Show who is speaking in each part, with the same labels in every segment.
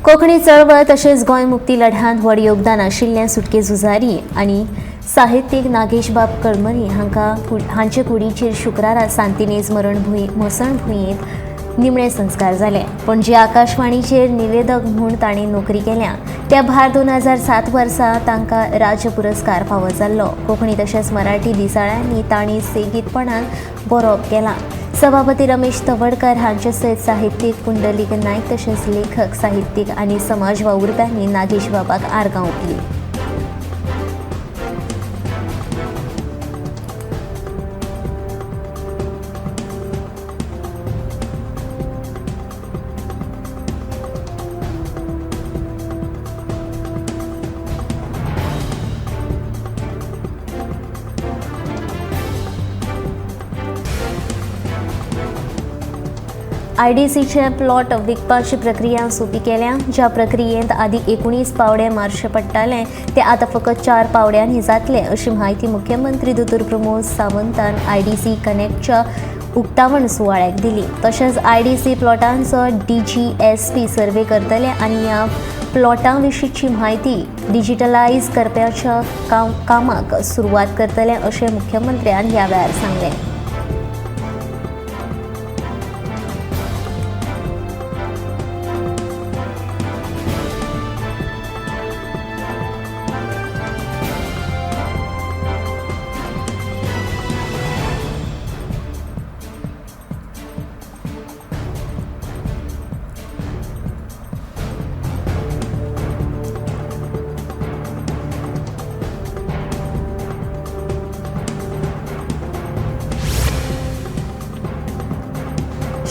Speaker 1: कोंकणी चळवळ तशेंच गोंय मुक्ती लढ्यांत व्हड योगदान आशिल्ले सुटके झुजारी आनी साहित्यीक नागेशबाब करमली हांकां हांचे कुडीचेर शुक्रारा सांतिनेज मरणभूंय मसणभुंयेंत निमणे संस्कार जाले. पणजे आकाशवाणीचेर निवेदक म्हूण तांणी नोकरी केल्या. त्या भायर 2007 वर्सा तांकां राज्य पुरस्कार फावो जाल्लो. कोंकणी तशेंच मराठी दिसाळ्यांनी तांणी सेगीतपणान बरोवप केलां. सभापती रमेश तवडकर हांचे सयत साहित्यीक पुंडलीक नायक तशेंच लेखक, साहित्यीक आनी समाज वावुरप्यांनी नागेश बाबाक आर्गां ओंपली. आयडीसीचे प्लॉट विकपाची प्रक्रिया सोंपी केल्या. ज्या प्रक्रियेंत आदी 19 पावडे मारचे पडटाले ते आतां फकत 4 पावड्यांनी जातले अशी म्हायती मुख्यमंत्री दोतोर प्रमोद सावंतान आयडीसी कनेक्टच्या उक्तावण सुवाळ्याक दिली. तशेंच आयडीसी प्लॉटांचो डीजीएसपी सर्वे करतले आनी ह्या प्लॉटां विशींची म्हायती डिजिटलायज करपाच्या कामाक सुरवात करतले अशें मुख्यमंत्र्यान ह्या वेळार सांगलें.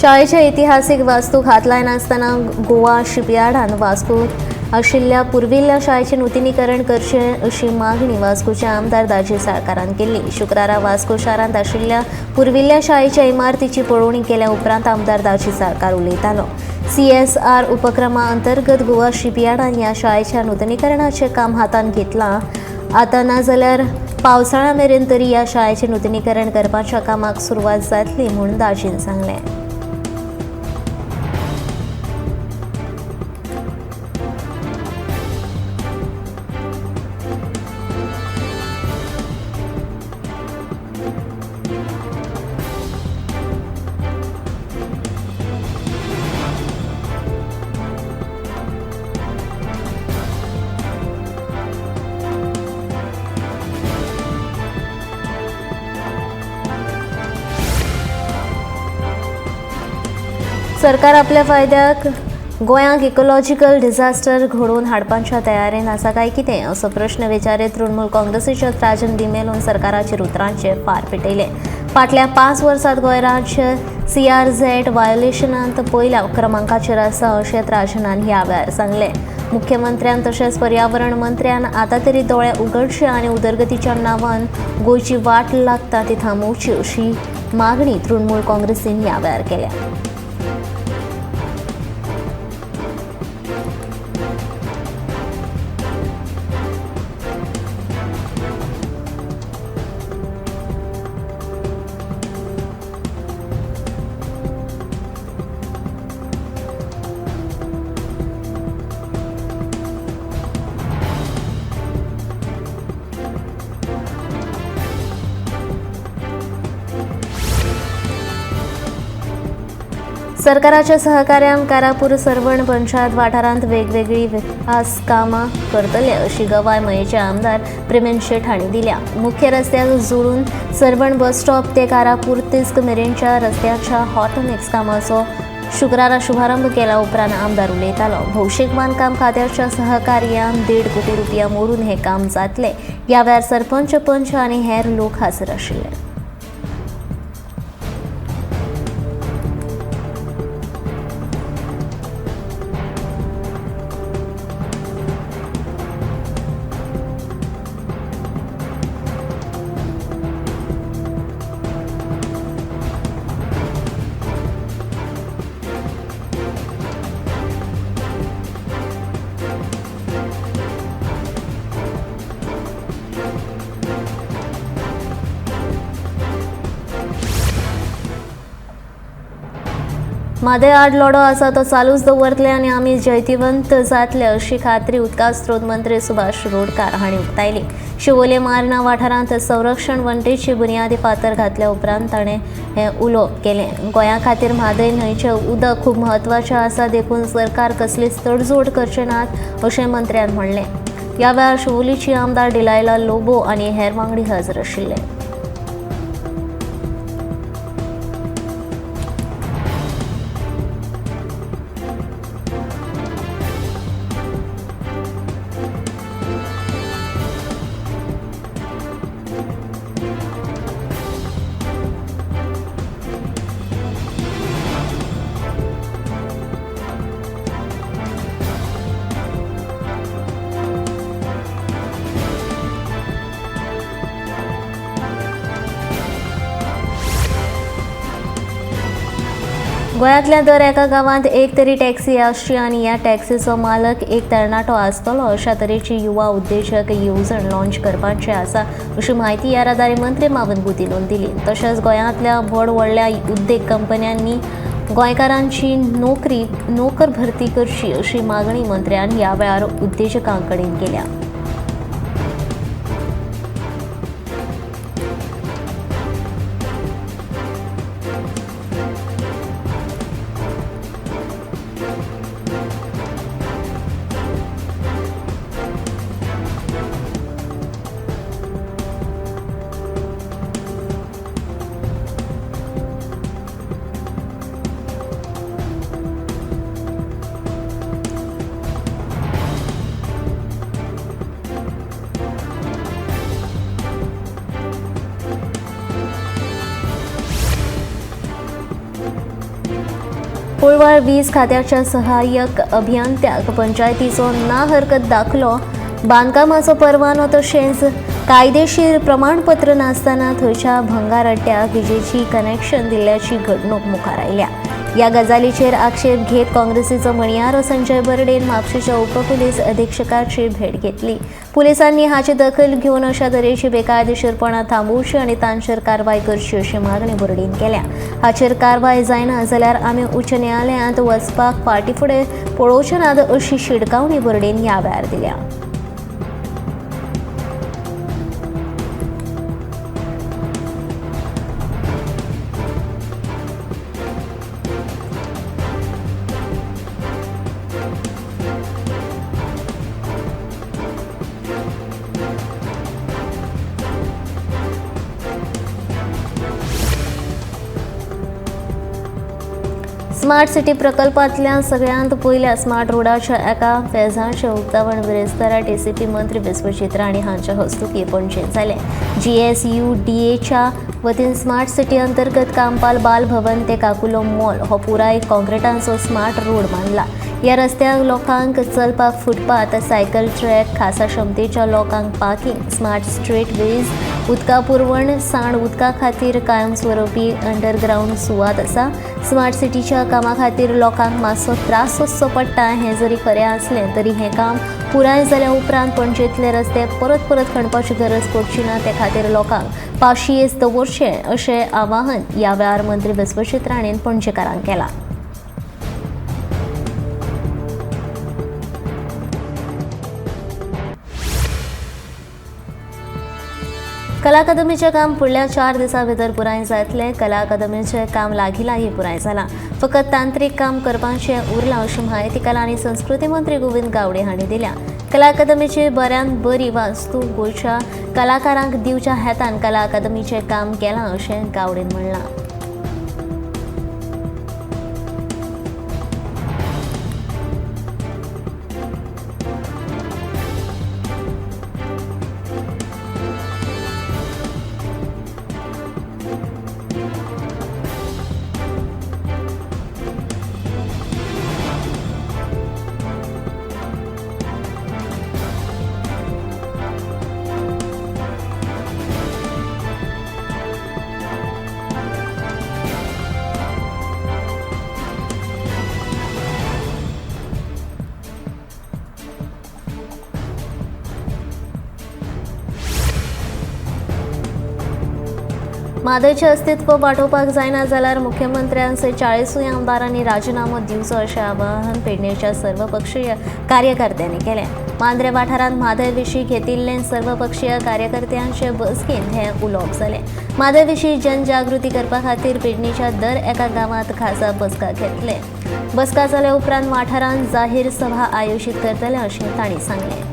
Speaker 1: शाळेच्या इतिहासीक वास्तूक हात लायनासतना गोवा शिपयार्डान वास्को आशिल्ल्या पुर्विल्ल्या शाळेचें नुतनीकरण करचें अशी मागणी वास्कोचे आमदार दाजी साळकारान केल्ली. शुक्रारा वास्को शारांत आशिल्ल्या पुर्विल्ल्या शाळेच्या इमारतीची पळोवणी केल्या उपरांत आमदार दाजी साळकार उलयतालो. सीएसआर उपक्रमा अंतर्गत गोवा शिपयार्डान ह्या शाळेच्या नुतनीकरणाचें काम हातांत घेतलां. आतां ना जाल्यार पावसाळ्या मेरेन तरी ह्या शाळेचें नुतनीकरण करपाच्या कामाक सुरवात जातली म्हूण दाजीन सांगलें. सरकार आपल्या फायद्याक गोंयांक इकोलॉजिकल डिझास्टर घडोवन हाडपाच्या तयारेन आसा काय कितें असो प्रश्न विचारीत तृणमूल काँग्रेसीच्या राजन डिमेलोन सरकाराचेर उतरांचे फार पेटयले. फाटल्या 5 वर्सांत गोंय राज्य सीआरझेड व्हायोलेशनांत पयल्या क्रमांकाचेर आसा अशें राजनान ह्या वेळार सांगलें. मुख्यमंत्र्यान तशेंच पर्यावरण मंत्र्यान आतां तरी दोळे उगडचे आनी उदरगतीच्या नांवान गोंयची वाट लागता ती थांबोवची अशी मागणी तृणमूल काँग्रेसीन ह्या वेळार केल्या. सरकाराच्या सहकार्यान कारापूर सर्वण पंचायत वाठारांत वेगवेगळी विकास कामां करतले अशी गवाय मयेचे आमदार प्रेमेन शेट हांणी दिल्या. मुख्य रस्त्याक जोडून सर्वण बस स्टॉप ते कारापूर तिस्क मेरेनच्या रस्त्याच्या हॉट मिक्स कामाचो शुक्रारा शुभारंभ केल्या उपरांत आमदार उलयतालो. भौशीक बांदकाम खात्याच्या सहकार्यान 1.5 कोटी रुपया मोडून हे काम जातले. ह्या वेळार सरपंच, पंच आनी हेर लोक हाजीर आशिल्ले. म्हादय आड लढो आसा तो चालूच दवरतले आनी आमी जैतिवंत जातले अशी खात्री उदका स्रोत मंत्री सुभाष शिरोडकार हांणी उक्तायली. शिवोले मार्ना वाठारांत संरक्षण वण्टीची बुन्यादी फातर घातल्या उपरांत ताणें हें उलोवप केलें. गोंया खातीर म्हादय न्हंयचें उदक खूब म्हत्वाचें आसा, देखून सरकार कसलीच तडजोड करचे नात अशें मंत्र्यान म्हणलें. ह्या वेळार शिवोलीची आमदार डिलायला लोबो आनी हेर वांगडी हजर आशिल्ले. गोंयांतल्या दर एका गांवांत एक तरी टॅक्सी आसची आनी ह्या टॅक्सीचो मालक एक तरणाटो आसतलो अशा तरेची युवा उद्देजक येवजण लॉन्च करपाची आसा अशी म्हायती येरादारी मंत्री मावन गुदिन्होन दिली. तशेंच गोंयांतल्या व्हड व्हडल्या उद्देग कंपन्यांनी गोंयकारांची नोकर भरती करची अशी मागणी मंत्र्यान ह्या वेळार उद्देजकां कडेन केल्या. कोळवार वीज खात्याच्या सहाय्यक अभियंत्याक पंचायतीचो ना हरकत दाखलो, बांदकामाचो परवानो तशेंच कायदेशीर प्रमाणपत्र नासतना थंयच्या भंगार अड्ड्याक विजेची कनेक्शन दिल्ल्याची घडणूक मुखार आयल्या. ह्या गजालीचेर आक्षेप घेत काँग्रेसीचो म्हणयारो संजय बर्डेन म्हापशेच्या उपपुलीस अधीक्षकाची भेट घेतली. पुलिसांनी हाची दखल घेवन अशा तरेची बेकायदेशीरपणां थांबोवची आनी तांचेर कारवाय करची अशी मागणी बर्डेन केल्या. हाचेर कारवाय जायना जाल्यार आमी उच्च न्यायालयांत वचपाक फाटीं फुडें पळोवचे नात अशी शिटकावणी बर्डेन ह्या वेळार दिल्या. स्मार्ट सिटी प्रकल्पांतल्या सगळ्यांत पयल्या स्मार्ट रोडाच्या एका फेजाचें उक्तावण बिरेस्तारा टीसीपी मंत्री विश्वजीत राणे हांच्या हस्तुकीं पणजेंत जालें. जीएसयूडीएच्या वतीन स्मार्ट सिटी अंतर्गत कांपाल बाल भवन ते काकुलो मॉल हो पुराय कॉन्क्रिटाचो स्मार्ट रोड मानला. ह्या रस्त्याक लोकांक चलपाक फुटपाथ, सायकल ट्रॅक, खासा क्षमतेच्या लोकांक पार्किंग, स्मार्ट स्ट्रीट वेज, उदका पुरवण, सांड उदका खातीर कायमस्वरूपी अंडरग्रावंड सुवात आसा. स्मार्ट सिटीच्या कामा खातीर लोकांक मातसो त्रास सोंसचो पडटा हें जरी खरें आसलें तरी हें काम पुराय जाल्या उपरांत पणजेंतले रस्ते परत परत खणपाची गरज पडची ना, ते खातीर लोकांक पाशियेस दवरचें अशें आवाहन ह्या वेळार मंत्री विश्वजीत राणेन पणजेकारांक केलां. कला अकादमीचें काम फुडल्या 4 दिसां भितर पुराय जातलें. कला अकादमीचें काम लागीं लागीं पुराय जालां, फकत तांत्रीक काम करपाचें उरलां अशी म्हायती कला आनी संस्कृती मंत्री गोविंद गावडे हांणी दिल्या. कला अकादमीची बऱ्यान बरी वास्तू गोंयच्या कलाकारांक दिवच्या हेतान कला अकादमीचें काम केलां अशें गावडेन म्हणलां. म्हादयचें अस्तित्व वाटोवपाक जायना जाल्यार मुख्यमंत्र्यान सयत 40 आमदारांनी राजिनामो दिवचो अशें आवाहन पेडणेच्या सर्वपक्षीय कार्यकर्त्यांनी केलें. मांद्रे वाठारांत म्हादय विशीं घेतिल्ले सर्वपक्षीय कार्यकर्त्यांचे बसकेंत हें उलोवप जालें. म्हादय विशीं जनजागृती करपा खातीर पेडणेच्या दर एका गांवांत खासा बसका घेतले. बसका जाल्या उपरांत वाठारांत जाहीर सभा आयोजीत करतले अशें तांणी सांगलें.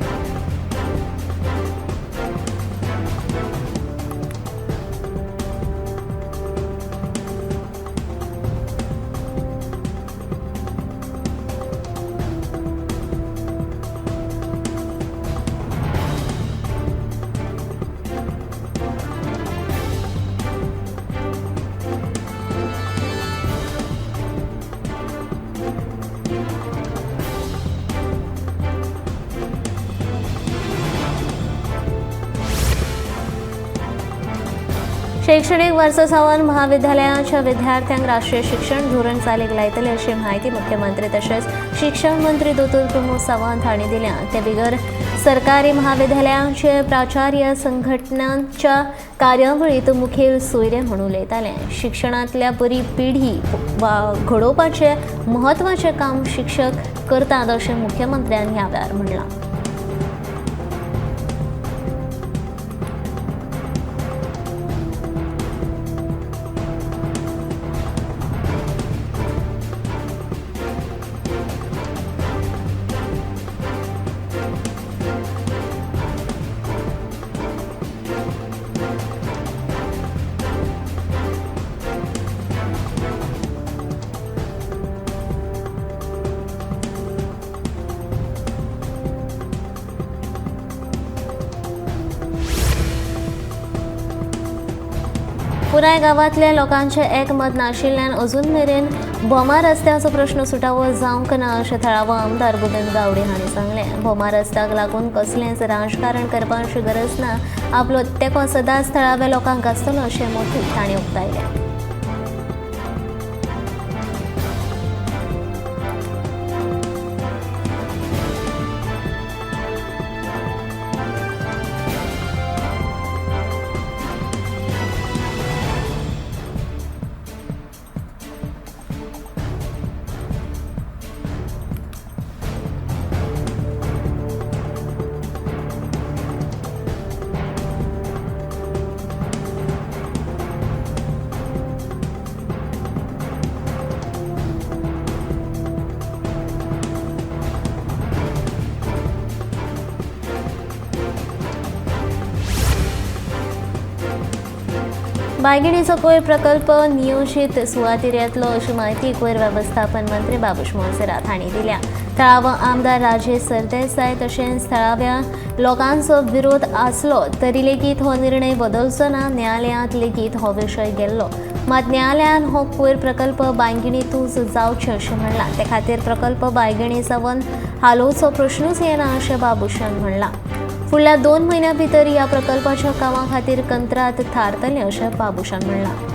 Speaker 1: शैक्षणिक वर्सा सावन महाविद्यालयाच्या विद्यार्थ्यांक राष्ट्रीय शिक्षण धोरण चालीक लायतले अशी म्हायती मुख्यमंत्री तशेंच शिक्षण मंत्री दोतोर प्रमोद सावंत हांणी दिल्या. ते बिगर सरकारी महाविद्यालयांचे प्राचार्य संघटनांच्या कार्यावळीत मुखेल सोयरे म्हणून उलयताले. शिक्षणांतल्या बरी पिढी घडोवपाचें म्हत्वाचें काम शिक्षक करतात अशें मुख्यमंत्र्यान ह्या वेळार म्हणलां. पुराय गांवांतल्या लोकांचें एकमत नाशिल्ल्यान अजून मेरेन भोमा रस्त्याचो प्रश्न सुटावो जावंक ना अशें थळावो आमदार गोविंद गावडे हांणी सांगलें. भोमा रस्त्याक लागून कसलेंच राजकारण करपाची गरज ना, आपलो तेंको सदांच थळाव्या लोकांक आसतलो अशें मतूय तांणी उक्तायलें. बायगिणीचो कोयर प्रकल्प नियोजीत सुवातेर येतलो अशी म्हायती कोयर वेवस्थापन मंत्री बाबूश मोन्सेरात हांणी दिल्या. थळावो आमदार राजेश सरदेसाय तशेंच थळाव्या लोकांचो विरोध आसलो तरी लेगीत हो निर्णय बदलचो ना. न्यायालयांत लेगीत हो विशय गेल्लो, मात न्यायालयान हो कोयर प्रकल्प बायगिणींतूच जावचें अशें म्हणलां. ते खातीर प्रकल्प बायगिणी सावन हालोवचो प्रश्नूच येना अशें बाबूशान म्हणलां. फुडल्या 2 म्हयन्यां भितर ह्या प्रकल्पाच्या कामा खातीर कंत्राट थारतलें अशें बाबूशान म्हणलां.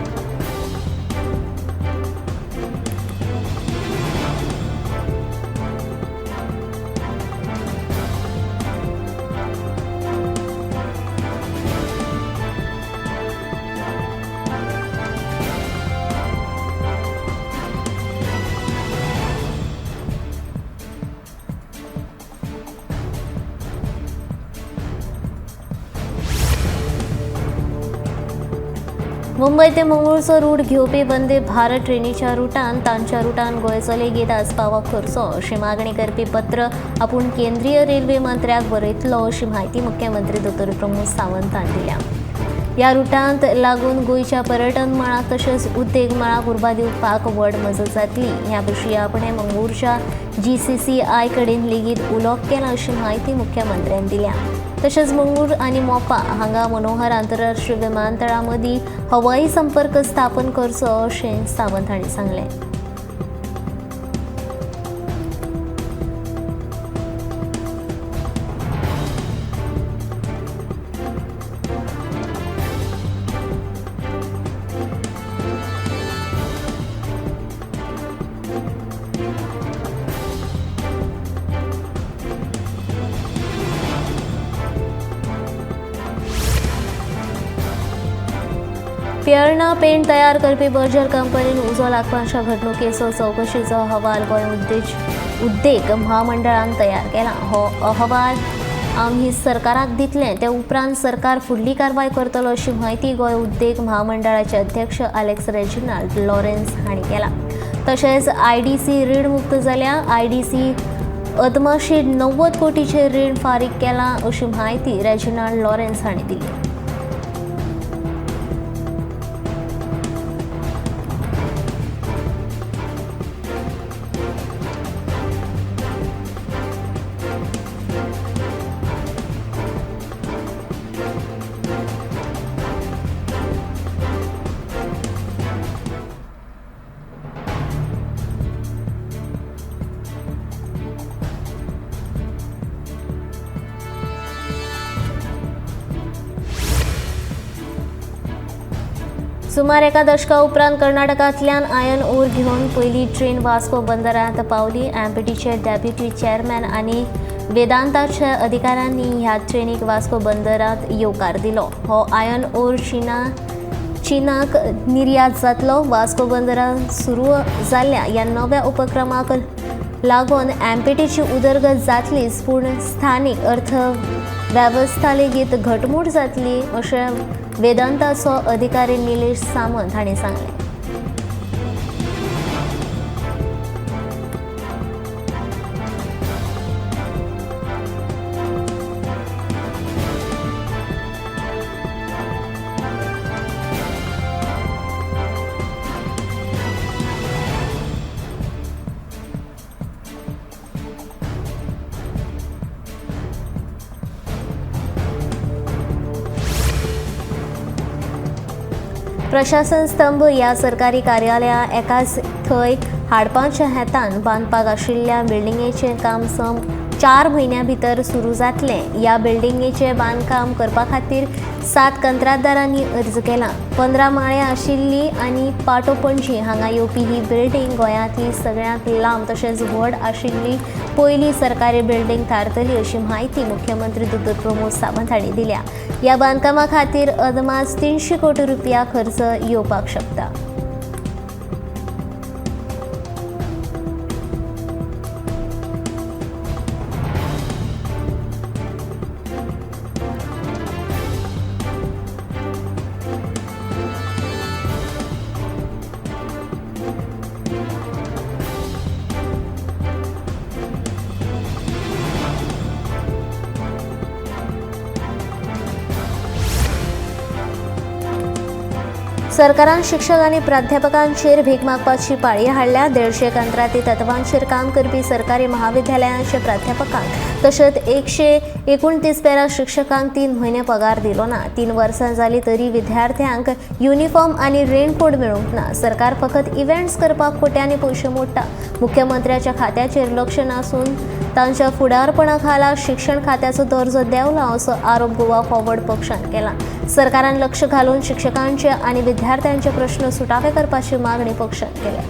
Speaker 1: मुंबय ते मंगळूरचो रूट घेवपी वंदे भारत ट्रेनीच्या रुटान तांच्या रुटान गोंयचो लेगीत आस्पाव करचो अशी मागणी करपी पत्र आपूण केंद्रीय रेल्वे मंत्र्याक बरयतलो अशी म्हायती मुख्यमंत्री दोतोर प्रमोद सावंत हांणी दिल्या. ह्या रुटांत लागून गोंयच्या पर्यटन मळाक तशेंच उद्देग मळाक उर्बा दिवपाक व्हड मजत जातली. ह्या विशीं आपणें मंगळूरच्या GCCI कडेन लेगीत उलोवप केलां अशी म्हायती मुख्यमंत्र्यान दिल्या. तशेंच मंगळूर आनी मोपा हांगा मनोहर आंतरराष्ट्रीय विमानतळा मदीं हवाई संपर्क स्थापन करचो अशें सावंत हांणी सांगलें. पियर्ना पेंट तयार करपी बर्जर कंपनीन उजो लागपाच्या घडणुकेचो चवकशीचो अहवाल गोंय उद्देग म्हामंडळान तयार केला. हो अहवाल आमी सरकाराक दितले, ते उपरांत सरकार फुडली कारवाय करतलो अशी म्हायती गोंय उद्देग म्हामंडळाचे अध्यक्ष अलेक्स रेजिनाल्ड लॉरेन्स हांणी केला. तशेंच आयडीसी रीण मुक्त जाल्या. आयडीसी अदमाशी 90 कोटीचे रीण फारीक केला अशी म्हायती रेजिनाल्ड लॉरेन्स हांणी दिली. सुमार एका दशका उपरांत कर्नाटकांतल्यान आयर्न ओर घेवन पयली ट्रेन वास्को बंदरांत पावली. एमपीटीचे डेप्युटी चेअरमॅन आनी वेदांताच्या अधिकाऱ्यांनी ह्या ट्रेनीक वास्को बंदरांत येवकार दिलो. हो आयर्न ओर चीनाक निर्यात जातलो. वास्को बंदरांत सुरू जाल्ल्या ह्या नव्या उपक्रमाक लागून एमपीटीची उदरगत जातलीच, पूण स्थानीक अर्थवेवस्था लेगीत घटमूट जातली अशें वेदांताचो अधिकारी निलेश सामंत हांणी सांगलें. प्रशासन स्तंभ ह्या सरकारी कार्यालया एकाच थंय हाडपाच्या हेतान बांदपाक आशिल्ल्या बिल्डिंगेचें काम सम 4 म्हयन्यां भितर सुरू जातलें. ह्या बिल्डिंगेचें बांदकाम करपा खातीर 7 कंत्राटदारांनी अर्ज केला. 15 माळे आशिल्ली आनी पाटो पणजी हांगा येवपी ही बिल्डिंग गोंयांतली सगळ्यांत लांब तशेंच व्हड आशिल्ली पयली सरकारी बिल्डिंग थारतली अशी म्हायती मुख्यमंत्री डॉ. प्रमोद सावंत हांणी दिल्या. ह्या बांदकामा खातीर अदमास 300 कोटी रुपया खर्च येवपाक शकता. सरकारान शिक्षक आनी प्राध्यापकांचेर भीक मागपाची पाळी हाडल्या. 150 कंत्राटी तत्वांचेर काम करपी सरकारी महाविद्यालयांचे प्राध्यापकांक तशेंच 129 पेरा शिक्षकांक 3 म्हयने पगार दिलो ना. 3 वर्सां जाली तरी विद्यार्थ्यांक युनिफॉर्म आनी रेनकोट मेळूंक ना. सरकार फकत इव्हेंट्स करपाक कोट्यांनी पयशे मोडटा. मुख्यमंत्र्याच्या खात्याचेर लक्ष नासून तांच्या फुडारपणा खाला शिक्षण खात्याचो दर्जो देंवला असो आरोप गोवा फॉरवर्ड पक्षान केला. सरकारान लक्ष घालून शिक्षकांचे आनी विद्यार्थ्यांचे प्रश्न सुटावे करपाची मागणी पक्षान केल्या.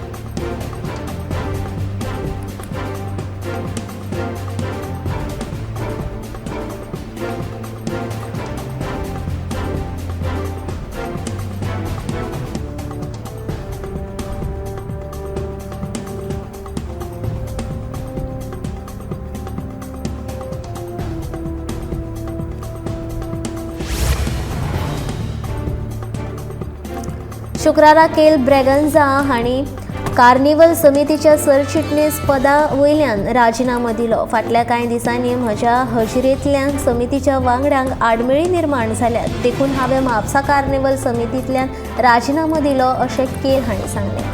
Speaker 1: शुक्रारा केल ब्रेगन्झा हांणी कार्निवल समितीच्या सरचिटणीस पदा वयल्यान राजिनामो दिलो. फाटल्या कांय दिसांनी म्हज्या हजेरेंतल्यान समितीच्या वांगड्यांक आडमेळी निर्माण जाल्यात, देखून हांवें म्हापसा कार्निवल समितींतल्यान राजिनामो दिलो अशें केल हांणी सांगलें.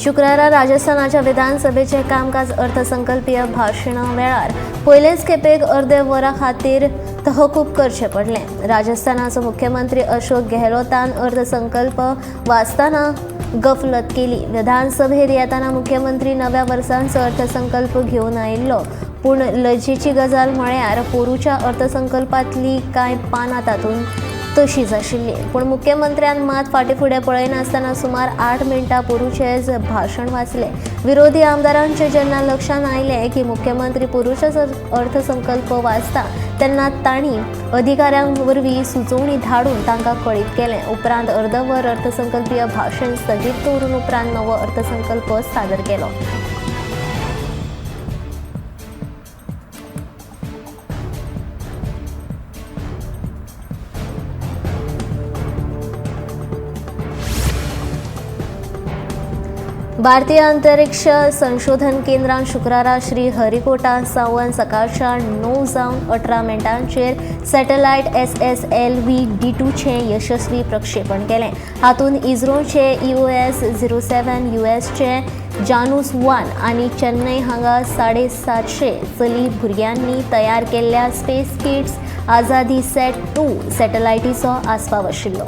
Speaker 1: शुक्रारा राजस्थानाच्या विधानसभेचें कामकाज अर्थसंकल्पीय भाशणा वेळार पयलेच खेपेक अर्दे वरा खातीर तहकूब करचें पडलें. राजस्थानाचो मुख्यमंत्री अशोक गेहलोतान अर्थसंकल्प वाचतना गफलत केली. विधानसभेत येताना मुख्यमंत्री नव्या वर्सांचो अर्थसंकल्प घेवन आयिल्लो, पूण लजेची गजाल म्हळ्यार पोरूच्या अर्थसंकल्पांतली कांय पानां तातूंत तशीच आशिल्ली. पूण मुख्यमंत्र्यान मात फाटीं फुडें पळयनासतना सुमार 8 मिनटां पोरूचेंच भाशण वाचलें. विरोधी आमदारांचे जेन्ना लक्षांत आयलें की मुख्यमंत्री पोरूचोच अर्थसंकल्प वाचता तेन्ना तांणी अधिकाऱ्यां वरवीं सुचोवणी धाडून तांकां कळीत केलें. उपरांत अर्दवर अर्थसंकल्पीय भाशण स्थगीत दवरून उपरांत नवो अर्थसंकल्प सादर केलो. भारतीय अंतरिक्ष संशोधन केंद्रान शुक्रारा श्रीहरिकोटा सावन सकाळच्या 9:18 सॅटेलायट SSLV D2 चें यशस्वी प्रक्षेपण केलें. हातूंत इस्रोचे EOS 07, USचे जानूस 1 आनी चेन्नई हांगा 750 चली भुरग्यांनी तयार केल्ल्या स्पेस किड्स आझादी सॅट 2 सॅटेलायटीचो आस्पाव आशिल्लो.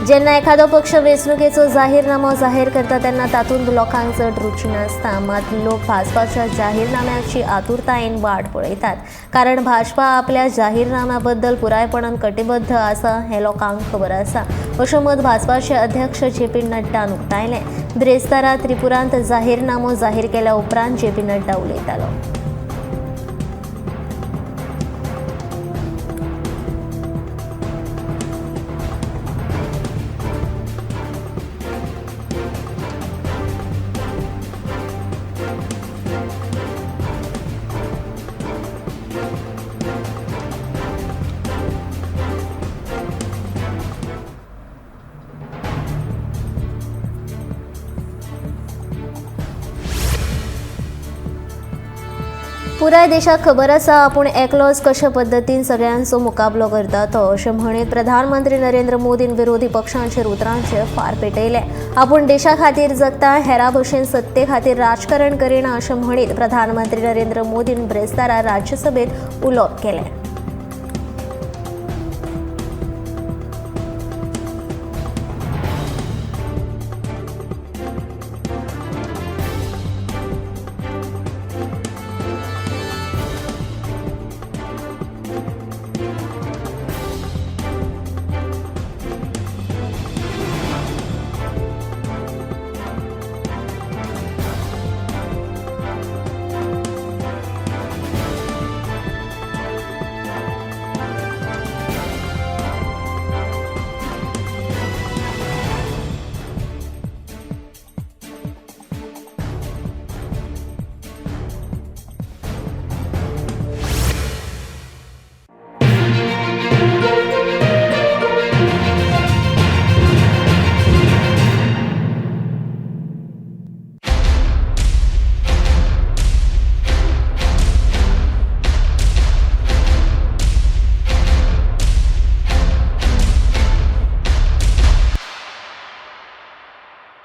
Speaker 1: जेन्ना एखादो पक्ष वेंचणुकेचो जाहीरनामो जाहीर करता तेन्ना तातूंत लोकांक चड रुची नासता, मात लोक भाजपाच्या जाहीरनाम्याची आतुरतायेन वाट पळयतात, कारण भाजपा आपल्या जाहीरनाम्या बद्दल पुरायपणान कटिबद्ध आसा हें लोकांक खबर आसा, अशें मत भाजपाचे अध्यक्ष जे पी नड्डान उक्तायलें. ब्रेस्तारा त्रिपुरांत जाहीरनामो जाहीर केल्या उपरांत जे पी नड्डा उलयतालो. पुराय देशाक खबर आसा आपूण एकलोच कशे पद्दतीन सगळ्यांचो मुकाबलो करता तो, अशें म्हणीत प्रधानमंत्री नरेंद्र मोदीन विरोधी पक्षांचेर उतरांचे फार पेटयले. आपूण देशा खातीर जगता, हेरा भशेन सत्ते खातीर राजकारण करिना, अशें म्हणीत प्रधानमंत्री नरेंद्र मोदीन ब्रेस्तारा राज्यसभेत उलोवप केलें.